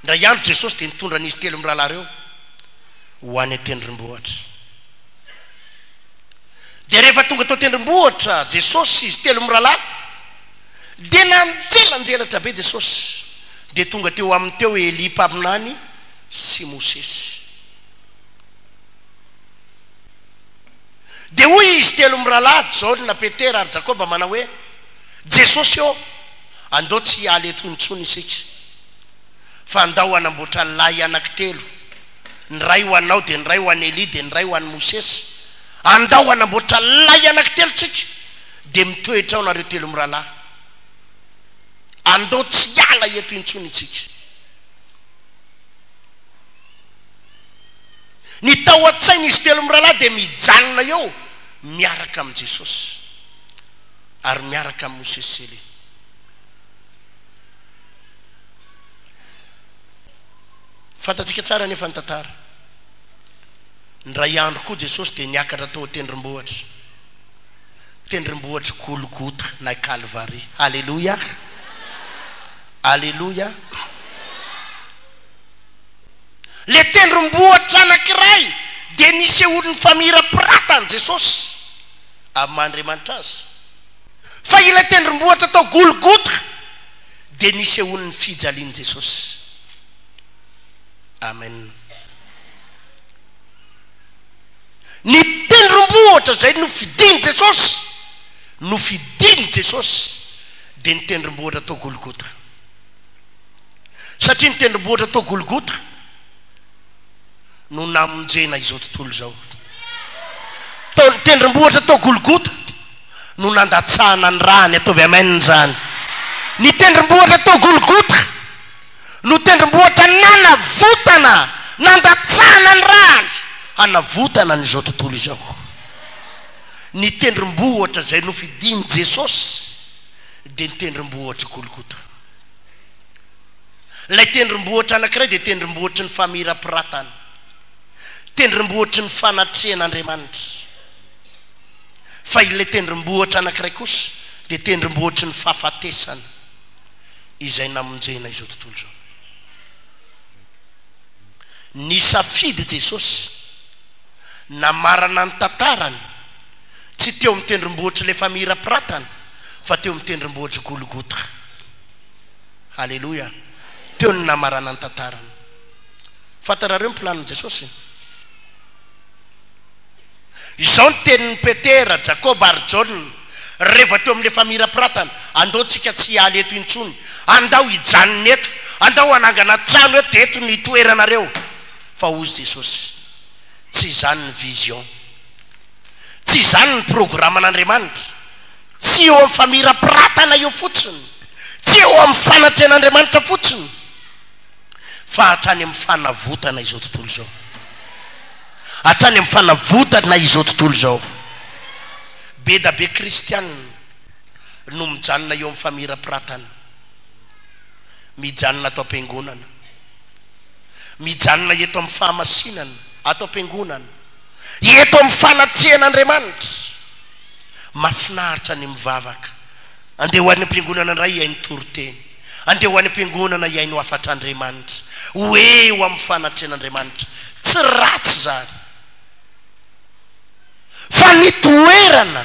Indray andro Jesosy dia nitondra an'izy telo mirahalahy ireo ho any an-tendrombohitra. Dia rehefa tonga tao an-tendrombohitra Jesosy sy izy telo mirahalahy, dia nanjelanjelatra be Jesosy. Dia tonga teo aminy teo Elia mpaminany sy Mosesy. Dia hoy izy telo mirahalahy, Jaona, Petera ary Jakoba manao hoe, Jesosy ô, andao tsy hiala eto intsony isika, fa andao hanamboatra lay anankitelo, ny iray ho anao, dia ny iray ho an'i Elia, dia ny iray ho an'i Mosesy. Andao hanamboatra lay anankitelo tsika, dia mitoetra ao nareo telo mirahalahy. Andao tsy hiala eto intsony isika. Ny tao an-tsain'izy telo mirahalahy dia mijanona eo miaraka amin'i Jesosy ary miaraka amin'i Mosesy sy Elia. Fantatsika tsara anefa ny tantara. Indray andro koa Jesosy dia niakatra tao an-tendrombohitra. Tendrombohitr'i Golgota na Kalvary. Aleloia! Aleloia! Le tendrombohitra anankiray dia nisehoan'ny famirapiratan'i Jesosy amin'ny maha Andriamanitra Azy. Fa ilay tendrombohitra tao Golgota dia nisehoan'ny fijalian'i Jesosy. Amen. Ny tendrombohitra izay nofidin'i Jesosy, nofidin'i Jesosy, dia ny tendrombohitra tao Golgota. Satria ny tendrombohitra tao Golgota no namonjena izao tontolo izao. Tao ny tendrombohitra tao Golgota no nandatsahana ny rany, ataovy amen izany. Ny tendrombohitra tao Golgota no tendrombohitra nanavotana, nandatsahana ny rany hanavotana an'izao tontolo izao. Ny tendrombohitra izay nofidin'i Jesosy dia ny tendrombohitr'i Golgota. Ilay tendrombohitra anankiray dia tendrombohitry ny famirapiratana, tendrombohitry ny fanatrehan'Andriamanitra. Fa ilay tendrombohitra anankiray kosa dia tendrombohitry ny fahafatesana izay namonjena izao tontolo izao. Nisafidy Jesosy namarana ny tantarany tsy teo amin'ny tendrombohitr'ilay famirapiratana fa teo amin'ny tendrombohitr'i Golgota. Haleloia! Teo no namarana ny tantarany. Fantarareo ny planin'i Jesosy? Izao ny tenin'i Petera, Jakoba ary Jaona, rehefa teo amin'ilay famirapiratana, Andao tsika tsy hiala eto intsony. Andao hijanona eto. Andao hanangana trano eto, dia eto no hitoeranareo. Fa hozy Jesosy, Tsy izany ny vision. Tsy izany ny programan'Andriamanitra. Tsy eo amin'ny famirapiratana eo fotsiny, tsy eo amin'ny fanatrehan'Andriamanitra fotsiny, fa hatrany amin'ny fanavotana izao tontolo izao. Hatrany amin'ny fanavotana izao tontolo izao. Be da be kristiana no mijanona eo amin'ny famirapiratana, mijanona ato am-piangonana, mijanona eto amin'ny fahamasinana ato am-piangonana, eto amin'ny fanatrehan'Andriamanitra. Mafinaritra ny mivavaka. Andeha ho any am-piangonana indray hihaino toriteny. Andeha ho any am-piangonana hihaino hafatr'Andriamanitra. Ho eo amin'ny fanatrehan'Andriamanitra. Tsy ratsy izany. Fa ny toerana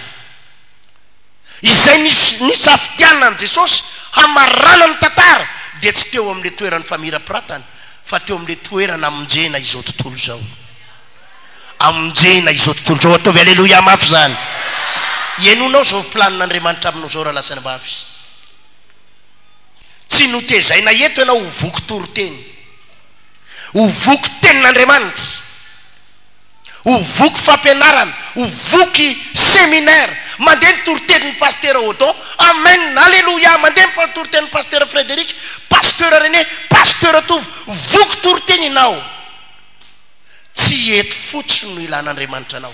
izay nisafidianan'i Jesosy hamarana ny tantara dia tsy teo amin'ilay toeran'ny famirapiratana fa teo amin'ilay toerana hamonjena izao tontolo izao. Amonjena izao tontolo izao. Ataovy aleloia mafy izany. Henonao izao planin'Andriamanitra aminao izao rahalahy sy anabavy. Tsy notezaina eto ianao ho voky toriteny. Ho voky tenin'Andriamanitra. Ho voky fampianarana. Ho voky seminaire. Mandeha ny toritenin'ny Pasitera Odon. Amen. Aleloia. Mandeha ny toritenin'ny Pasitera Frédéric, Pasteur René, Pasteur Tovo. Voky toriteny ianao. Tsy eto fotsiny no ilan'Andriamanitra anao.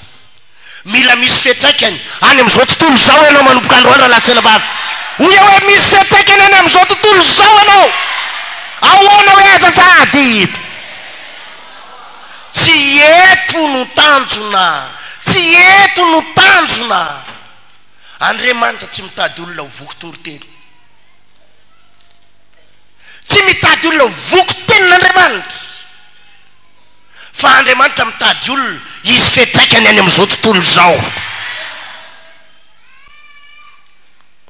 Mila misy fiantraikany any amin'izao tontolo izao ianao manomboka androany rahalahy sy anabavy. Hoy aho hoe misy fiantraikany any amin'izao tontolo izao ianao. Ahoana hoe azafady? Tsy eto no tanjona. Tsy eto no tanjona. Andriamanitra tsy mitady olona ho voky toriteny. Tsy mitady olona ho voky tenin'Andriamanitra. Fa Andriamanitra mitady olona hisy fiantraikany any amin'izao tontolo izao.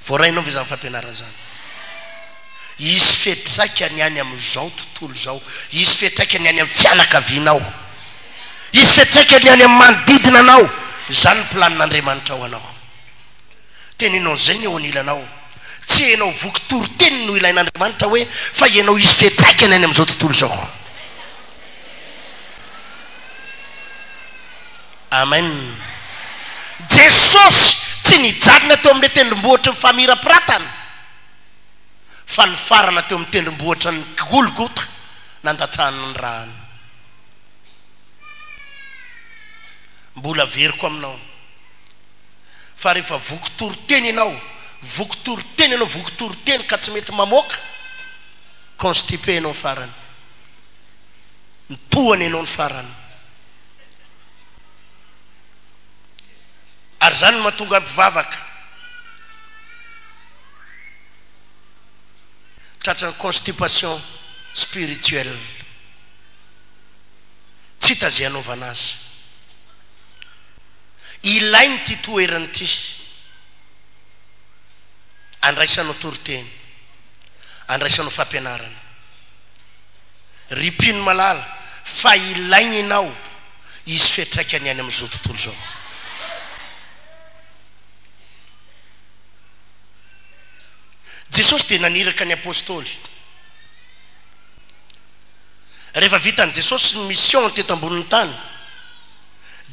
Voarainao ve izany fampianarana izany? Hisy fiantraikany any amin'izao tontolo izao. Hisy fiantraikany any amin'ny fianakavianao. Hisy fiantraikany any amin'ny manodidina anao. Izany ny planin'Andriamanitra ho anao. Teneno an'izay ny eo anilanao. Tsy ianao voky toriteny no ilain'Andriamanitra hoe fa ianao hisy fiantraikany any amin'izao tontolo izao. Amen. Jesosy tsy nijanona teo amin'ilay tendrombohitry ny famirapiratana fa nifarana teo amin'ny tendrombohitra ny Golgota nandatsahany ny rany. Mbola averiko aminao fa rehefa voky toriteny ianao, voky toriteny ianao, voky toriteny ka tsy mety mamoaka, constipé ianao farany. Mitohana ianao ny farany. Ary izany no mahatonga ny mpivavaka tratran'ny constipation spirituelle. Tsy hita izay hanaovana azy. Ilaina ity toerana ity andraisanao toriteny, andraisanao fampianarana. Ry mpino malala, Fa ilainy ianao hisy fiantraikany any amin'izao tontolo izao. Jesosy dia naniraka ny Apostoly. Rehefa vitan'i Jesosy ny mission teto ambonin'ny tany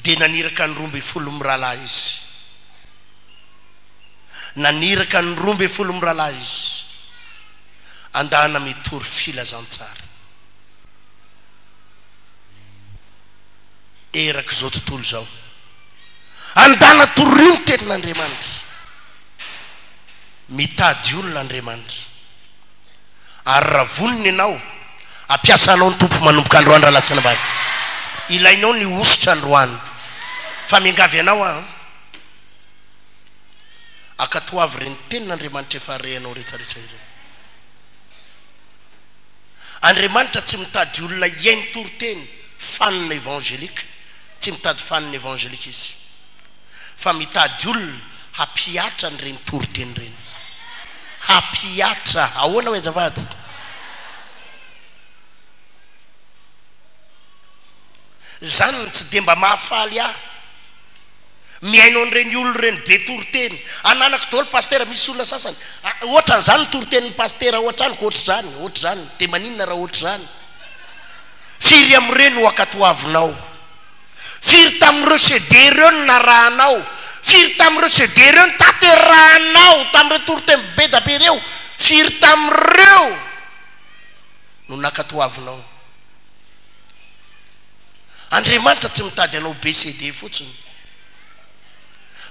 dia naniraka ny 12 mirahalahy Izy. Naniraka ny 12 mirahalahy Izy andana mitory filazantsara erak'izao tontolo izao. Andana torio ny tenin'Andriamanitra. Mitady olona Andriamanitra. Ary raha vonona ianao, hampiasa anao ny Tompo manomboka androany rahalahy sy anabavy. Ilainao ny hosotra androany. Fa miangavy anao aho, ankatoavy ireny tenin'Andriamanitra efa rehanao rehetrarehetra ireny. Andriamanitra tsy mitady olona hihaino toriteny fanina évangélique, tsy mitady fanina évangélique Izy. Fa mitady olona hampihatra an'ireny toriteny ireny. Hampihatra. Ahoana hoy azafady? Izany no tsy dia mba mahafaly ahy. Mihaino an'ireny olona ireny be toriteny. Ananako daholo pasitera, misy olona sasany. Ohatran'izany ny toritenin'ny pasitera ao an-tranoko, ohatr'izany, ohatr'izany. Dia maninona raha ohatr'izany? Firy amin'ireo no ankatoavinao? Firy tamin'ireo CD ireo no narahanao? Firy tamin'ireo CD ireo no tanterahanao tamin'ireo toriteny be da be ireo? Firy tamin'ireo no nankatoavinao? Andriamanitra tsy mitady anao be CD fotsiny,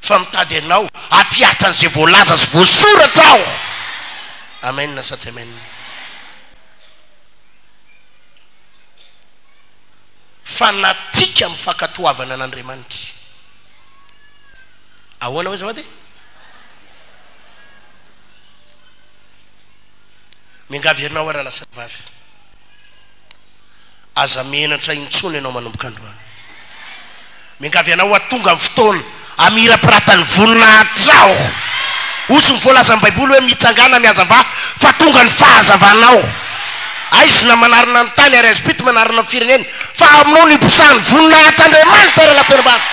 fa mitady anao hampihatra an'izay voalaza sy voasoratra ao. Amen sa tsy amen? Fanatika amin'ny fankatoavana an'Andriamanitra. Ahoana hoy azafady e? Miangavy anao aho rahalahy sy rahavavy. Aza menatra intsony ianao manomboka androany. Miangavy anao aho tonga ny fotoana hamirapiratan'ny voninahitrao. Hozy ny voalazan'ny Baiboly hoe mitsangàna mihazavà fa tonga ny fahazavanao. Aizina manarona ny tany ary aizim-pito manarona ny firenena fa aminao no hiposahan'ny voninahitr'Andriamanitra ry latsirambavy.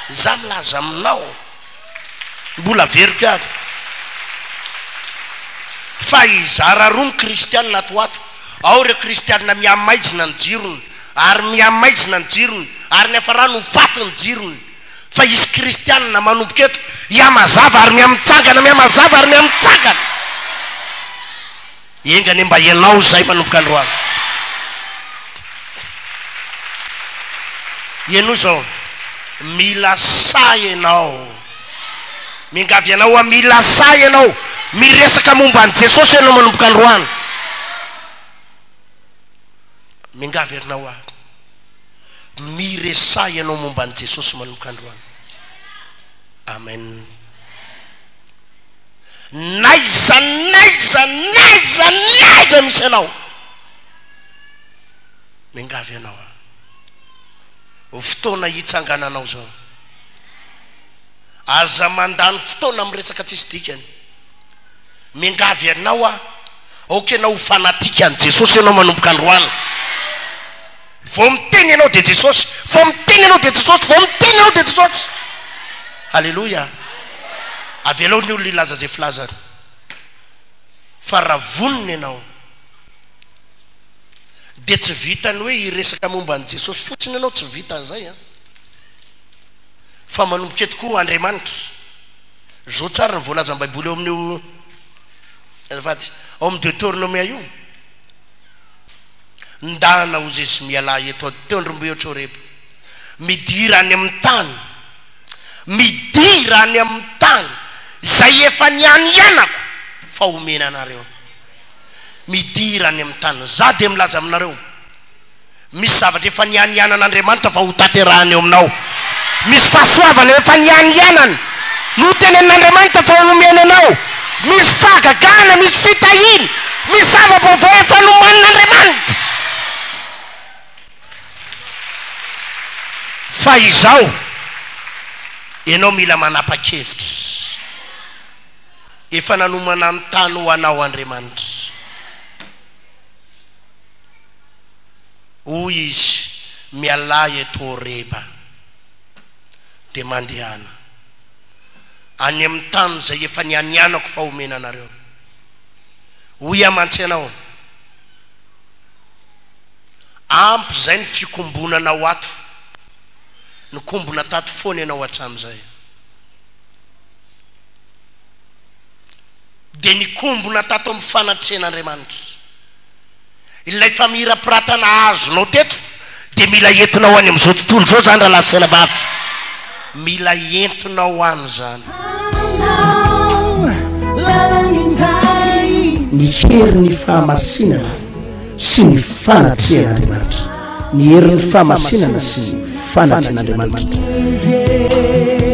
Izaho milaza aminao, mbola averiko ihany, fa hizara roa ny kristianina ato ho ato. Ao ireo kristianina mihamaizina ny jirony. Ary mihamaizina ny jirony, ary niafarany ho faty ny jirony. Fa hisy kristianina manomboka eto, hihamazava ary mihamitsangana, mihamazava ary mihamitsangana. Enga anie mba ianao izay manomboka androany. Henoy izao, mila sahy ianao. Miangavy anao aho, mila sahy ianao. Miresaka momba an'i Jesosy ianao manomboka androany. Miangavy anao aho, miresaha ianao momba an'i Jesosy manomboka androany. Amen. N'aiza n'aiza n'aiza n'aiza misy anao, miangavy anao aho. Ho fotoana hitsangananao izao. Aza mandany fotoana amin'ny resaka tsisy dikany. Miangavy anao aho. Aoka ianao ho fanatique an'i Jesosy ianao manomboka androany. Vao miteny ianao dia Jesosy, vao miteny ianao dia Jesosy, vao miteny ianao dia Jesosy. Haleloia. Avelao ny olona hilaza izay filazany. Fa raha vonona ianao dia tsy vitan'ny hoe hiresaka momba an'i Jesosy fotsiny ianao, tsy vitan'izay an. Fa manomboka eto koa Andriamanitra. Zao tsara ny voalazan'ny Baiboly eo amin'io Azafady, ao amin'ny Deoteronomia io, Ndana hozy izy mialà eto an-tendrombohitra Horeba, midira any amin'ny tany, midira any amin'ny tany izay efa nianianako fa homena anareo. Midira any amin'ny tany. Za dia milaza aminareo, Misy zavatra efa nianianan'Andriamanitra fa hotanterahany eo aminao. Misy fahasoavana efa nianianany, notenenin'Andriamanitra fa homeny anao. Misy fahagagana, misy fitahiana, misy zava-baovao efa nomanin'Andriamanitra. Fa izao, ianao mila manapa-kevitra. Efa nanomana ny tany ho anao Andriamanitra. Hoy izy. Mialà eto Horeba, dia mandehana any amin'ny tany izay efa nianianako fa homena anareo. Hoy aho mantsy anao, Ampy izay ny fikombonanao ato. Nikombona tato foana ianao hatramin'izay. Dia nikombona tato amin'ny fanatrehan'Andriamanitra. Ilay famirapiratana azonao teto dia mila entinao any amin'izao tontolo izao izany rahalahy sy anabavy. Mila entinao any izany. Ny herin'ny fahamasinana sy ny fanatrehan'Andriamanitra. Ny herin'ny fahamasinana sy ny fanatrehan'Andriamanitra.